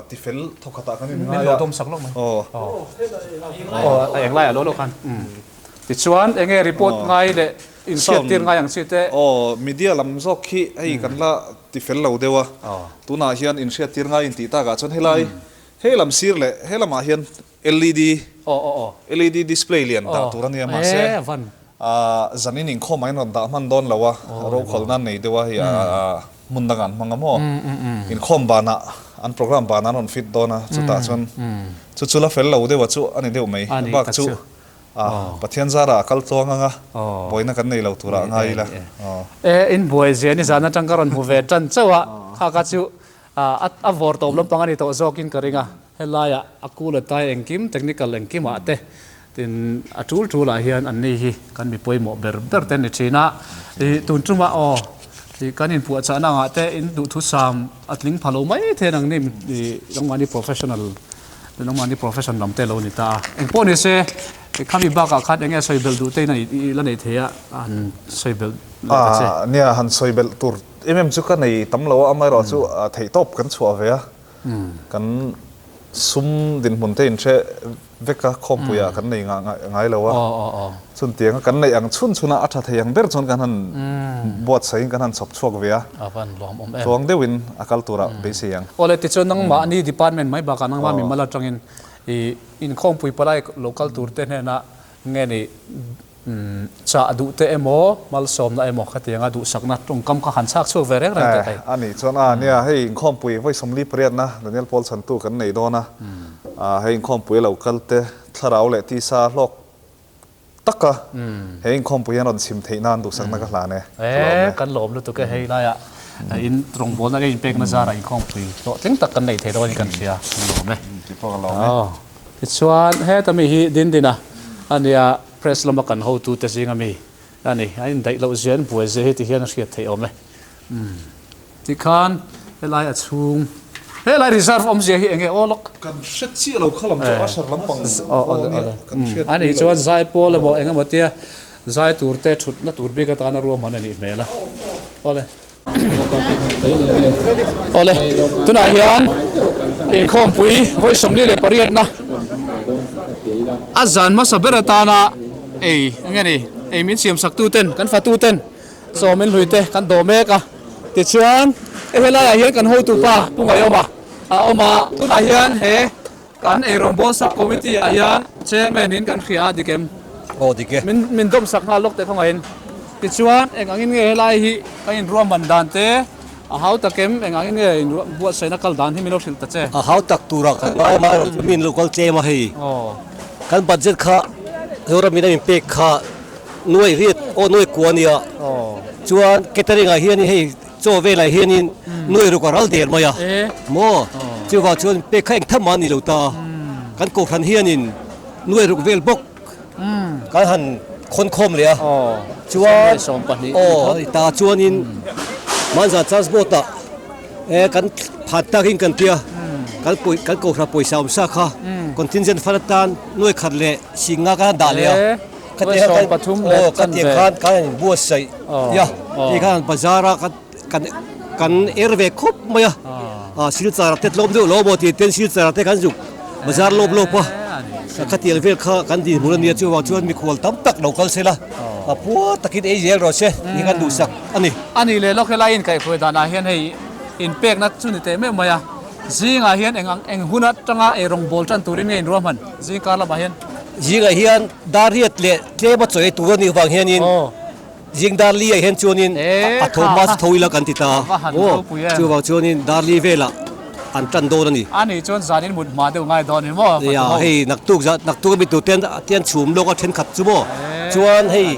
ti fel thawkhat ah kan in ngai a. Min lo dawm sak lawk mai. Aw. Aw a englai ah lo lo khan. Tichuan enge report ngai leh in hriat tir ngai ang chi te. Aw media lam zawk khi hei kan la ti fel lo deuh a. Tunah hian in hriat tir ngai in tih takah chuan helai he lam sir leh he lamah hian LED LED display lian dah tur a nia mahse zanin inkhawm ah in rawn dah hman dawn lo a, rokhawlh nan nei deuh a hei hmun dangah an hmang a maw inkhawm banah an program banah an rawn fit dawn a chutah chuan chu chu la fel lo deuh a chu a ni deuh mai bak chu Pathian zarah a kal tluang ang a buaina kan nei lo turah a ngai ila. E in buai zia nizan atang ka rawn hmu ve tan chauh a kha kha chu a vawr tawp lampang a ni tawh zawkin ka ring a. Helaiah a kul a tai engkim, technical engkimah te tin a tul tulah hian anni hi kan mi pawimawh ber ber te a ni thin a. Ih tun tumah aw ih kan inpuahchahna angah te in duhthusam a tling pha lo mai thei ang ni ih nangmahni professional nangmahni profession lam te lo ni ta a. Engpawh ni se khami bakah khan enge sawi belh duh te in i la nei thei a han sawi belh leh ta che. Nia han sawi belh tur em em chu ka nei tam lo a amaherawh chu theihtawp kan chhuah ve a. Kan sum dinhmun te inhre vek a, khawmpuiah kan nei ngai lo a. Chuntianga kan neih ang chhun chhuna a tha thei ang ber chuan kan han buatsaihin kan han chhawp chhuak ve a. Tluang deuhin a kal turah beisei ang. Awle tichuan nangmahni department mai bakah nangmah mimal atangin i inkhawmpui palai lo kal turte hnenah nge ni Chah duh te emaw, malsawmna emaw khatianga duhsakna tawngkam kha han chhak chhuak ve reng reng teh thei. A nih chuan a nia, hei inkhawmpui vawi 48na Daniel Paul chhantu kan nei dawn a, hei inkhawmpui lo kal te thlarau leh tisa hlawk taka he inkhawmpui hian rawn chhim theih nan duhsakna ka hlan e. E, kan lawm lutuk e hei laiah in rawngbawlna leh inpekna zarah inkhawmpui hlawhtling tak kan nei thei dawn in kan hria, kan lawm e. Tih pawh ka lawm e. Tichuan heta mi hi Dindina a nia, press lama kan hotute zinga mi a ni. A indaih loh zia, an buai zia hi ti hian a hriat theih awm e. Umm. Tikhan helai a chhung, helai reserve awmzia hi enge aw lawk? Kan hre chiah lo kha lam chu usher lampang aw nia, kan hriat A nih chuan zai pawl emaw eng emaw tia zai tur te thutna tur bik atana ruahman a nih hmel a. Awle. Awle, tunah hian inkhawmpui vawi 48na a zan hmasa ber atana ei eng nge ni ei min siam sak tu ten kan fatu ten chaw min hlui te kan dawh mek a tichuan hei helaiah hian kan hotu pa Pu Ngaiawma a awm a tunah hian he kan eirawngbawl sub committee ah hian chairman in kan hria a dik em? Aw dik e. Min min dawm sak nghal lawk teh khawngaihin. Tichuan eng angin nge helai hi kan inruahman dan te a hau tak em? Eng angin nge inruah buatsaihna kal dan hi min lo hrilh ta che? A hau tak turah kan awm a, min lo kal tlem a hei. Kan budget kha Zoram in a min pek kha nuai riat aw nuai kua a nia. Chuan catering ah hian hei Chaw velah hianin nuai ruk a ral der mai a maw? Chuvang chuan pek kha eng tham mah a ni lo ta. Kan kohhran hianin nuai ruk vel bawk kan han khawn khawm leh a. Chuan aw ta chuanin Manzan Church Board ah kan phat takin kan tia kan kan kohhran pawisa awm sa kha contingent fund atan nuai khat leh singa kan han dah leh a. Khatiang khan aw khatiang khan kan han inbuatsaih nia ti khan bazar a kan kan er ve khawp mai a ah silchar te tlawm deuh lo maw tih ten silchar te kan zuk bazar lawp lawp a khatiang vel kha kan dinhmun a nia chuvang chuan mikhual tam tak lo kal sela a puar takin ei zel rawh se tih kan duhsak a ni. A nih leh lawk helai inkaihhruai danah hian hei inpekna chu ni teh meuh mai a zingah hian eng ang eng hun atanga eirawng bawl tan turin nge inruahman zingkar lamah hian. Zingah hian dar riat leh tlem a chawi tur a nih vang hianin zing dar li ah hian chuanin a tho hma chu tho ila kan ti ta aw chuvang chuanin dar li velah an tan dawn a ni. A nih chuan zanin mut hma deuh ngai dawn ni maw? Nia hei naktuk zan naktuk a mi tur ten te an chhum lawk a thenkhat chu maw chuan hei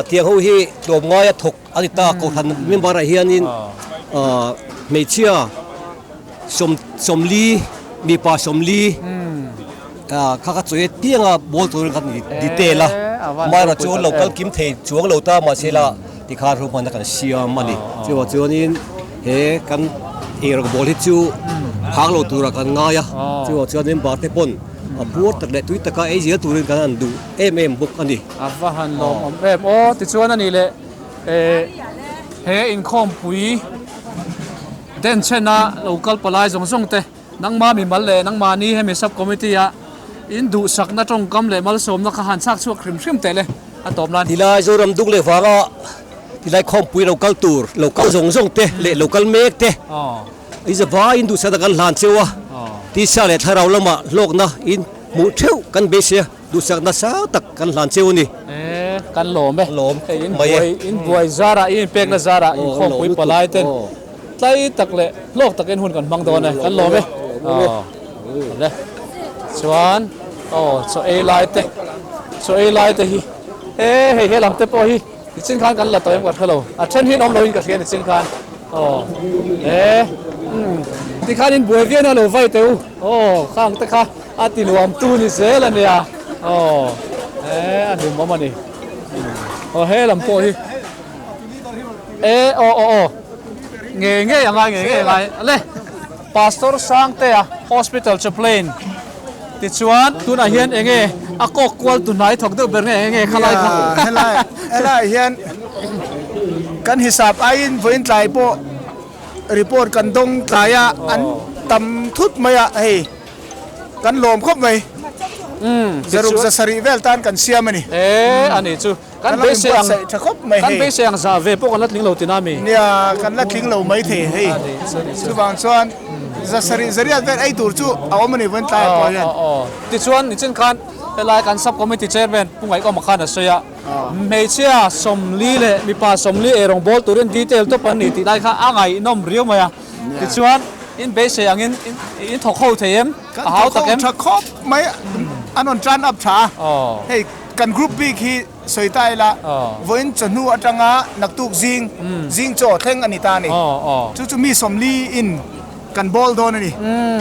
tiang ho hi tlawmngai a thawk a ni ta kohhran member ah hianin hmeichhia sawm sawmli. Mipa 40 kha kha chawi pianga bawl turin kha detail a, amaherawh chu lo kal kim thei chuang lo ta mahse la tikhan ruahmanna kan siam a ni. Chuvang chuanin he kan eirawng bawl hi chu phak lo turah kan ngai a, chuvang chuanin bar te pawn a puar tak leh tui taka ei zel turin kan han duh em em bawk a ni. A va han lawmawm em aw tichuan a nih leh he inkhawmpui denchhena lo kal palai zawng zawng te Nangma mimal leh nangmahni hemi sub committee a in duhsakna tawngkam leh malsawmna kha han chhak chhuak hrim hrim teh le a tawp nan. Tilai Zoram dung leh vanga tilai khawmpui lo kal tur, lo kal zawng zawng te leh lo kal mek te i zavai in duhsakna kan hlan cheu a, tisa leh thlarau lamah hlawkna in hmuh theuh kan beisei a, duhsakna sang tak kan hlan cheu a ni. E, kan lawm e. Lawm mai e. In buai zarah, in inpekna zarah inkhawmpui palai ten Tlai tak leh hlawk takin hun kan hmang dawn e, kan lawm e. Aw, le. Chuan, aw, chaw ei lai te, chaw ei lai te hi, e hei he lam te pawh hi nichin khan kan la tawh em ka hre lo, a then hi an awm loin ka hria nichin khan. Aw, e, umm, tikhan in buai viau na lo vai teh u, aw, khang te kha a ti nuam tu ni zel a nia, aw, e, a hlimawm a ni. Aw, he lam pawh hi. E aw aw aw ngei ngei a ngai ngei ngei a ngai le Pastor Sangtea Hospital Chaplain tichuan tunah hian eng nge a kawk kual tu hnai thawk deuh ber nge eng nge khalai kha helai helai hian kan hisap aiin vawiin tlai pawh report kan dawng tlai a an tam thut mai a hei kan lawm khawp mai zaruk zasarih vel tan kan siam a ni e ani chu Kan beisei ang kan beisei ang zah ve pawh kan la tling lo tina mi? Nia, kan la tling lo mai thei hei. Chuvang chuan zasarih zariat vel ei tur chu a awm a ni vawiin tlaiah pawh hian. Tichuan nichin khan helai kan sub committee chairman Pu Ngaihkawma khan a sawi a, hmeichhia 40 leh mipa 40 eirawng bawl turin detail tawp an ni tih lai kha a ngaihnawm riau mai a. Tichuan in beisei angin in thawk ho thei em? A hau tak em? Kan thawk ho tha khawp mai an rawn turn up tha a. Hei. Kan group bik hi sawi ta ila, vawiin chawhnu atanga naktuk zing, zing chaw thleng a ni ta a ni. Chu chu mi 40 in kan bawl dawn a ni.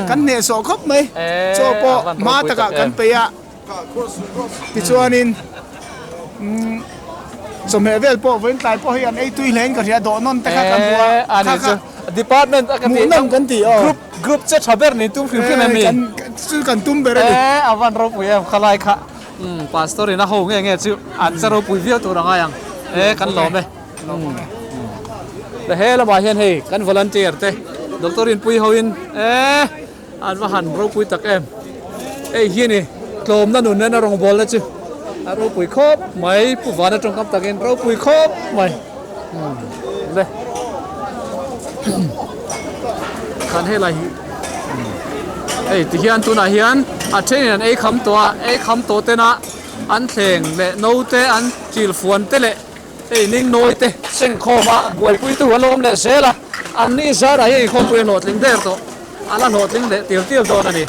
Kan hnehsawh khawp mai. Chaw pawh hma takah kan peih a, tichuanin chawhmeh vel pawh vawiin tlai pawh hei an ei tui hlein ka hria, dawhnawn te kha kan hmu a, kha kha hmuhnawm kan ti aw. Group che tha ber nih tum hrim hrim em ni? Chu kan tum ber a ni. A van ropui em khalai kha. Umm pastor in a ho nge nge chu an che ropui viau tur a ngai ang e kan lawm e umm le he lamah hian hei kan volunteer te doctor in pui ho in e an va han ropui tak em hei hi ani tlawmna nun nen a rawngbawlna chu a ropui khawp mai pu vana tawngkam takin ropui khawp mai umm le khan helai hi Hei ti hian tunah hian a thenin an ei kham tawh a, ei kham tawh tena an thleng leh no te an chil fuan te leh hei ning nawi te sengkhawm a buaipuitu an lo awm leh zel a, an ni zarah hian inkhawmpui a hlawhtling der tawh, a la hlawhtling leh tir tir dawn a ni.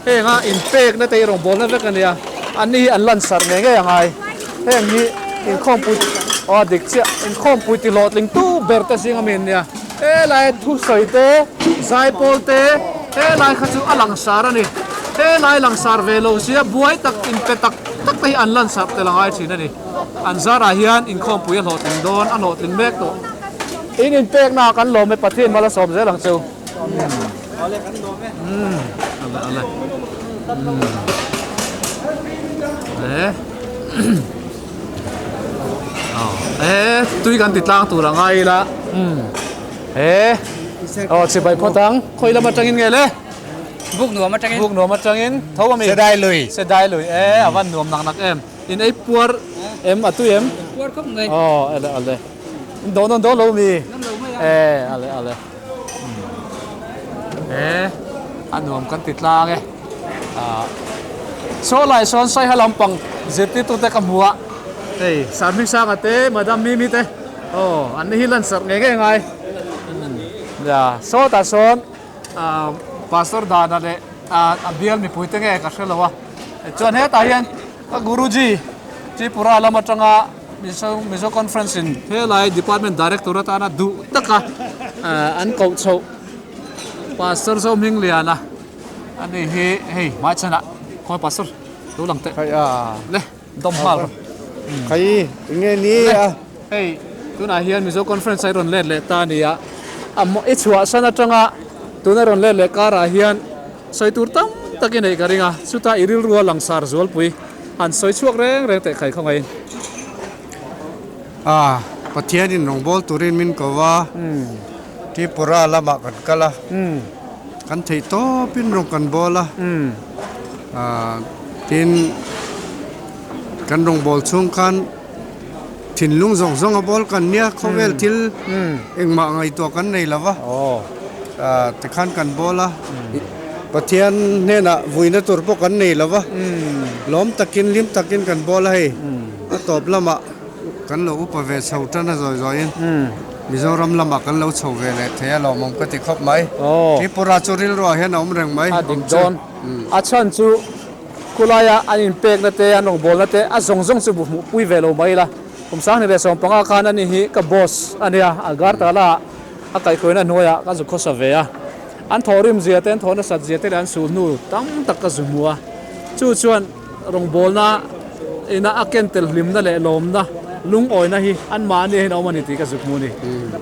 Heng a inpekna te hi rawngbawlna vek a nia, an ni hi an lansarh ngei ngei a ngai, heng hi inkhawmpui aw a dik chiah, inkhawmpui ti hlawhtling tu ber te zing ami an nia. Helai thusawi te, zaipawl te, helai kha chu a langsar a ni. Helai langsar ve lo sia buai tak inpe tak tak te hi an lansarh tel a ngai thin a ni. An zarah hian inkhawmpui a hlawhtling dawn, a hlawhtling mek tawh. In inpekna ah kan lawm e, Pathian mal a sawm zel ang cheu. Umm ale ale umm le e tui kan ti tlang tur a ngai ila umm e aw chibai phawt ang khawi lam atangin nge le buk nuam atangin buk nuam atangin tho ami sedai lui sedai lui e a van nuam nak nak em in ei puar em a tui em puar khawp mai aw ale ale in dawn dawn dawn lo mi e ale ale E a nuam kan ti tlang e. Saw lai sawn saiha lampang zirtirtute ka hmu a, hei Sarhmingsanga te Madam Mimi te aw an ni hi lansarh ngei ngei ngai. Ya sawtah sawn Pastor Dana leh a bial mipui te nge ka hre lo a, chuan hetah hian ka Guruji Tripura lam atanga Mizo Mizo Conference in helai Department Director atana duh taka an koh chhoh Pastor Zohmingliana. Ani hi hei hmai chhanah khawi pastor lo lang teh. Khai a. Le dawm nghal rawh. Khai enge ni a. Hei tunah hian Mizo Conference a i rawn let leh ta a ni a. A i chhuah san atanga tuna rawn let leh karah hian sawi tur tam tak i neih ka ring a. Chutah i rilru a langsar zualpui han sawi chhuak reng reng teh khai khawngaih in. A Pathianin rawngbâwl turin min ko a, Tripura lamah kan kal a, kan theih tawpin rawng kan bâwl a, tin kan rawngbâwl chhung khan thinlung zawng zawng a bâwl kan nia, khawvel thil engmah ngaihtuah kan nei lo va, tikhan kan bâwl a, Pathian hnenah vuina tur pawh kan nei lo va, lawm takin hlim takin kan bâwl a hei. A tawp lamah kan lo upa ve chho tan a zawi zawiin Mizoram lamah kan lo chho ve leh thei a lawmawm ka ti khawp mai. Tripura chu rilruah hian a awm reng mai. A dik dawn. A chhan chu khulaia an inpekna te, an rawngbawlna te a zawng zawng chu hmuh pui ve lo mai ila. Kum 2015 khan ani hi ka boss a nia, Agartala a kaihhruaina hnuaiah ka zu khawsa ve a. An thawhrim zia te, an thawh nasat zia te leh an sul hnu tam tak ka zu hmu a. Chu chuan rawngbawlna ina a ken tel hlimna leh lawmna lungawina hi anmahni hian a awm a ni tih ka zuk hmu a ni.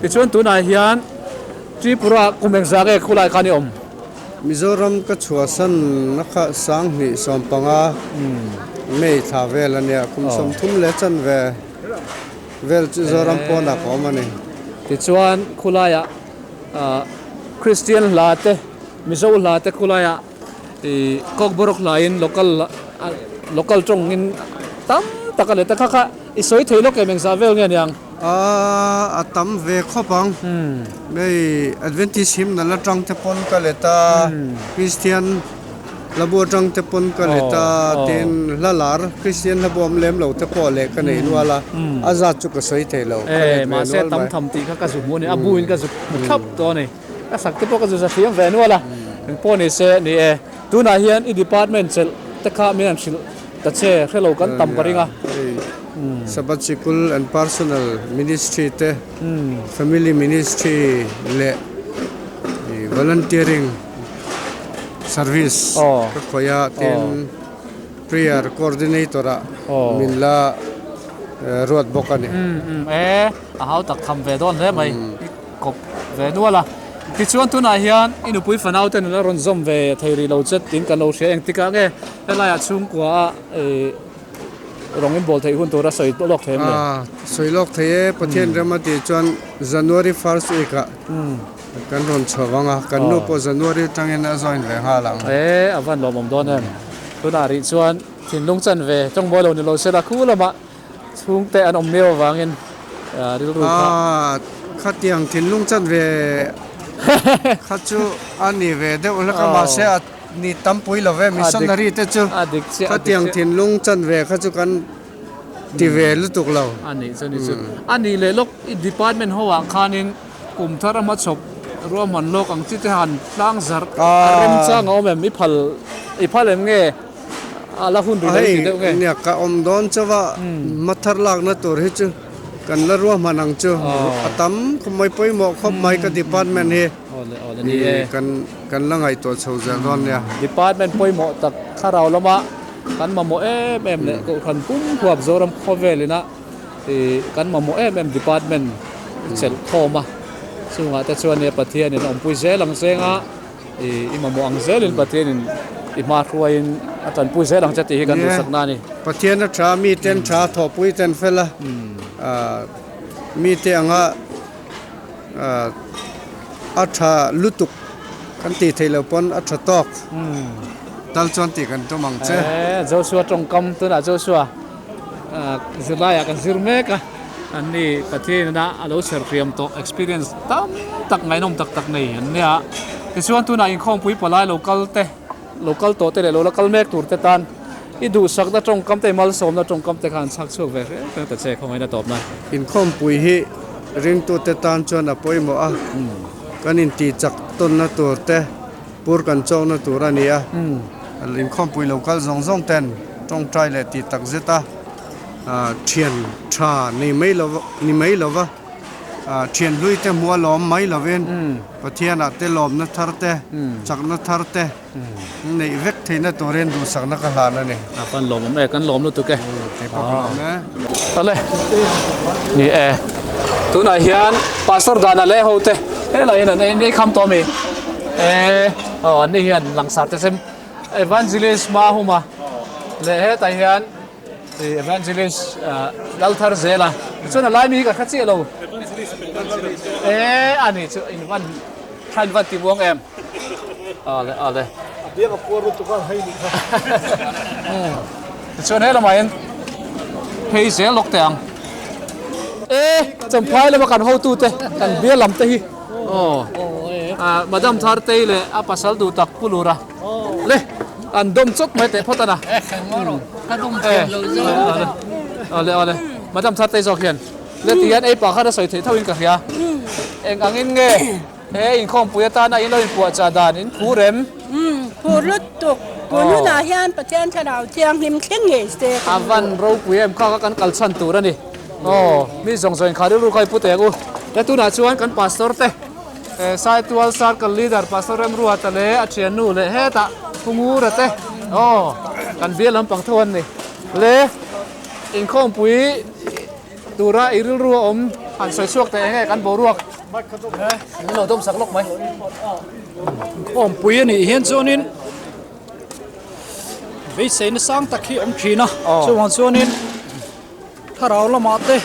Tichuan tunah hian Tripura kum engzah nge khulai khan i awm? Mizoram ka chhuahsan na kha 2015 May thla vel a nia, kum 30 leh chanve vel chu Zoram pawnah ka awm a ni. Tichuan khulaiah Kristian hla te, Mizo hla te khulaiah I Kokborok hlaiin local local tawngin tam tak a let a, kha kha i sawi thei lawk em engzah vel nge niang? A tam ve khawp ang. Hei Adventist himna la tang te pawn ka let a, Christian hlabu atang te pawn ka let a, tin hla lar Christian hlabu awm lem lo te pawh leh ka nei nual a, a zat chu ka sawi thei lo, ka let ve nual mai. Mahse tam tham tih kha ka zu hmu a ni, a buin ka zu hmu thlap tawh a ni. Ka sak te pawh ka zu za thiam ve nual a, engpawh ni se ni e. Tunah hian i department chelh te kha min han hrilh ta che, hrelo kan tam ka ring a. Sabbath Sikul and Personal Ministry te, Family Ministry leh Volunteering Service ka khawih a, tin Prayer Coordinator ah min la ruat bawk a ni. E, a hau tak tham ve dawn hle mai. Kawp ve nual a. Tichuan tunah hian i nupui fanau te nula rawn zawm ve thei rih lo che tiin kan lo hria engtikah nge helaiah chhungkua a rawng in bawl theih hun tur a sawi lawk thei em le? Sawi lawk thei e, Pathian rem a tih chuan January first week ah kan rawn chho vang a, kan nu pawh January atangin a join ve nghal ang. E, a van lawmawm dawn em. Tunah rih chuan thinlung chan ve tawngbawi lo ni lo se la khu lamah Chhungte an awm miau avangin rilru kha. Aaa khatiang thinlung chan ve kha chu a ni ve deuh hlek a mahse a ni tampui lo ve missionary te chu khatiang thinlung chan ve kha chu kan ti ve lutuk lo. A nih chu ni chu. A nih leh lawk i department ho ah khanin kum thar a hmachhawp ruahman lawk ang chi te han tlang zarh a remchang a awm em i phal i phal em nge? A la hun rih lo ti deuh nge? Hei ka awm dawn chauh a, mathar lakna tur hi chu kan la ruahman ang chu. A tam khawp mai, pawimawh khawp mai ka department hi kan la ngaihtuah chho zel dawn nia. Department pawimawh tak thlarau lama kan mamawh em em leh Kohhran pum huap Zoram khawvel ina kan mamawh em em department chelh khawm a, chungah te chuan Pathianin a awmpui zel ang cheng a. I mamawh ang zelin Pathianin i hma hruaiin a tanpui zel ang che tih hi kan duhsakna a ni. Pathian a tha, miten tha, thawhpui ten fel a, mite anga a tha lutuk kan tih theih loh pawn a tha tawk tal chuan tih kan tum ang che. Joshua tawngkam tunah Joshua zirlaiah kan zir mek a, anni Pathianina a lo chher hriam tawh experience tam tak ngaihnawm tak tak nei an nia. Tichuan tunah inkhawmpui palai lo kal te, lo kal tawh te leh lo la kal mek tur te tan i duhsakna tawngkam te, i malsawmna tawngkam te kha an chhak chhuak ve hreng hreng ta che khawngaihna tawpna. Inkhawmpui hi ringtute tan chuan a pawimawh a, kan intihchak tawnna tur te, Pur kan chawkna tur a ni a, inkhawmpui lo kal zawng zawng ten tawngtai leh tih tak zet a, thian tha nei mai lo ni mai lova, Thian hlui te hmuh a lawm mai lovin Pathianah te lawmna thar te, chakna thar te neih vek theihna turin duhsakna ka hlan a ni. A kan lawm awm e, kan lawm lutuk e. Kei pawh ka lawm e. Tale, ni e. Tunah hian Pastor Dana leh ho te helai hian an ei kham tawh a mi? E, aw an ni hian langsar te sem Evangelist Mahuma leh hetah hian Evangelist Lalthar Zela chuan a lai mi hi ka hre chiah lo. E ani chu in van tha in van ti muang em. Ale ale. A biang a puar lutuk a hei nih kha. Tichuan he lamah hian phei zel lawk teh ang. E Champhai lama kan hotute kan bial lam te hi aw Madam Thartei leh a pasal duh tak Pu Lura. Le an dawm chawt mai teh phawt a na. Awle awle Madam Thatei zawk hian le ti hian ei pah khan a sawi theih tho in ka hria. Eng angin nge he inkhawmpui atana in lo inpuahchah dan in phur em? Phur lutuk. Tun hunah hian Pathian Thlarau Thianghlim thleng ngei se kan duh. A van ropui em kha kha kan kal chhan tur a ni. Aw mi zawng zawng inkha rilru kha i pu teh ang u. Le tunah chuan kan pastor te. Saitual Circle Leader Pastor Remruata leh a thiannu leh hetah Pu Ngura te aw kan bial lampang tho an ni. Le inkhawmpui tura i rilru a awm han sawi chhuak teh enge kan boruak min lo dawm sak lawk mai. Inkhawmpui a nih hian chuanin beiseina sang tak hi a awm thin a, chuvang chuanin Thlarau lamah te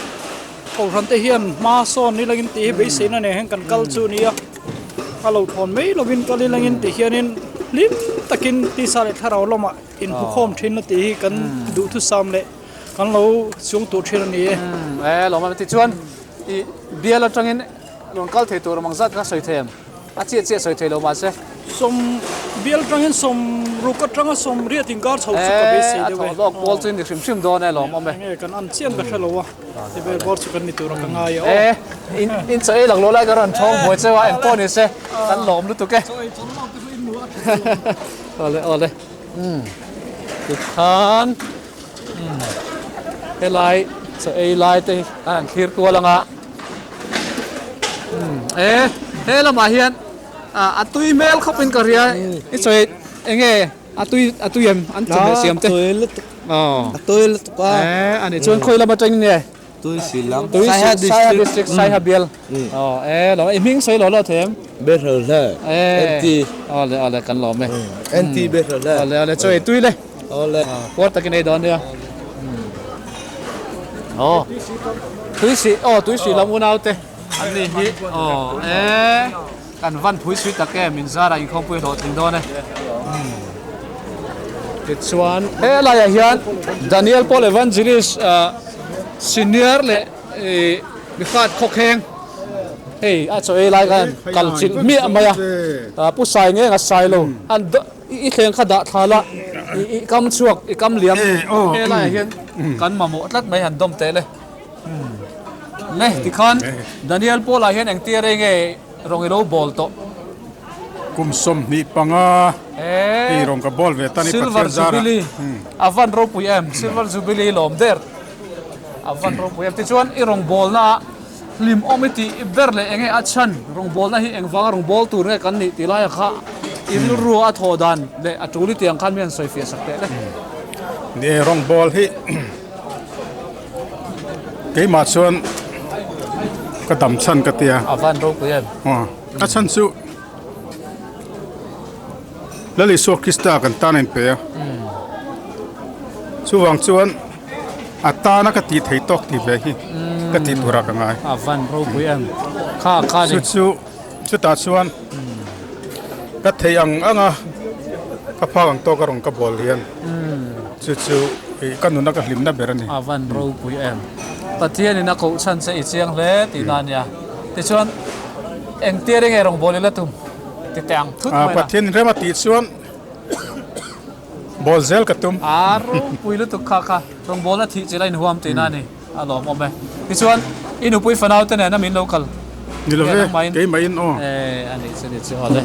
Kohhran te hian hma sawn ni langin tih hi beiseina nen hian kan kal chu a ni a, a lo thawn mai lovin kal ilangin tih hianin hlim takin tisa leh thlarau lamah inhmukhawm thin a tih hi kan duhthusam leh kan lo chhung tur thin a ni e. E lawm a tichuan i bial atangin rawn kal thei tur mang zat kha sawi thei em? A chiah chiah sawi thei lo mahse. Sawm bial tangin sawm ruk atanga sawm riat inkar chho chu ka beisei deuh e. A thawh lawk pawl chu in ni hrim hrim dawn e lawm awm e. Enge kan an chian ka hre lo a, ti vel bawr chu kan ni tur a ka ngai e aw. E in chaw ei laklawh lai ka rawn thawng buai cheu a engpawh ni se kan lawm lutuk e. Chaw ei chawlh lawk te chu in nuah a tha lo. Awle awle umm tikhan umm helai chaw ei lai te hi kan han thlir kual ang a. E he lamah hian a tui hmel khawp in ka hria i sawi enge a tui a tui em an chawhmeh siam te a tui lutuk a e ani chuan khawi lam atangin nge tui si lam tui si Saiha district Saiha bial aw e lo i hming sawi lo lo thei em Behrel hle NT awle awle kan lawm e NT Behrel hle awle awle chaw ei tui le awle puar takin ei dawn nia. Aw tui si aw tui si lam unau te an ni hi aw e kan van phui sui tak em in zar ah inkhawmpui hlawhtling dawn e tichuan he laiah hian Daniel Paul Evangelist senior leh ih mi hrat khawkheng hei a chaw ei lai khan kal chilh hmiah mai a pu sai nge a sai lo an I thleng kha dah thla la, i kam chhuak, i kam liam he laiah hian kan mamawh tlat mai han dawm teh le. Le tikhan Daniel Paul ah hian engtia rei nge rawng i lo bawl tawh? Kum 25 i rawng ka bawl ve ta ni Silver Jubilee a van ropui em, Silver Jubilee lawm der a van ropui em. Tichuan i rawng bawlna ah Hlim awm i tih ber leh enge a chhan rawngbawlna hi engvanga rawngbâwl tur nge kan nih tih laia kha i rilru a thawh dan leh a tul i tih ang khan mi han sawi fiah sak teh le. Ni e, rawngbâwl hi keimah chuan ka dam chhan ka tia. A van ropui em? Aw, a chhan chu Lal Isua Krista kan tan a inpe a, chuvang chuan A tana ka tih thei tawk tih ve hi ka tih turah ka ngai. A van ropui em kha kha ni. Chu chu chutah chuan ka thei ang ang a ka phak ang tawk a rawn ka bawl hian chu chu ka nuna ka hlimna ber a ni. A van ropui em. Pathianin a koh chhan che i chiang hle tihna a nia. Tichuan engtir enge rawngbâwl ila tum ti teh ang thut mai la. Pathianin rem a tih chuan. Bawl zel ka tum. A ropui lutuk kha kha rawngbawlna thih chilh a inhuam tihna a ni. A lawmawm e. Tichuan, i nupui fanau te nena min lo kal. Ni lo ve, keimah in aw. E, a nih chu, nih chu aw le.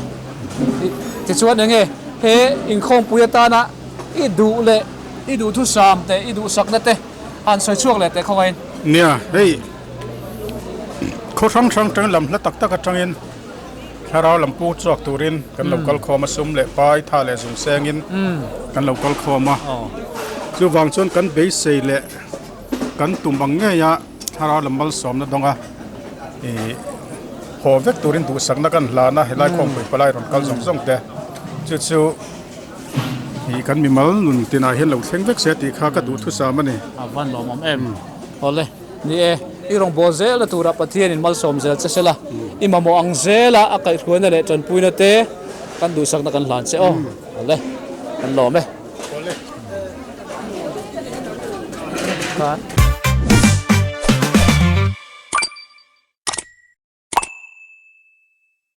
Tichuan enge he inkhawmpui atana i duh leh i duhthusam te, i duhsakna te han sawi chhuak leh teh khawngaihin. Nia, hei. Khaw hrang hrang atangin lam hla tak tak atangin thlarau lam pu chhuak turin kan lo kal khawm a, sum leh pai tha leh zung sengin kan lo kal khawm a. Chuvang chuan kan beisei leh kan tum ang ngei a thlarau lam malsawmna dawnga ih haw vek turin duhsakna kan hlan a, helai khawmpui palai rawn kal zawng zawng te chu chu ih kan mimal nun tinah hian lo thleng vek se tih kha ka duhthusam a ni. A van lawmawm em. Awle. Ni e, i rawn bawl zel a turah Pathianin malsawm zel che sela, i mamawh ang zela a kaihhruaina leh tanpuina te kan duhsakna kan hlan che aw. Awle, kan lawm e. Awle. Khan.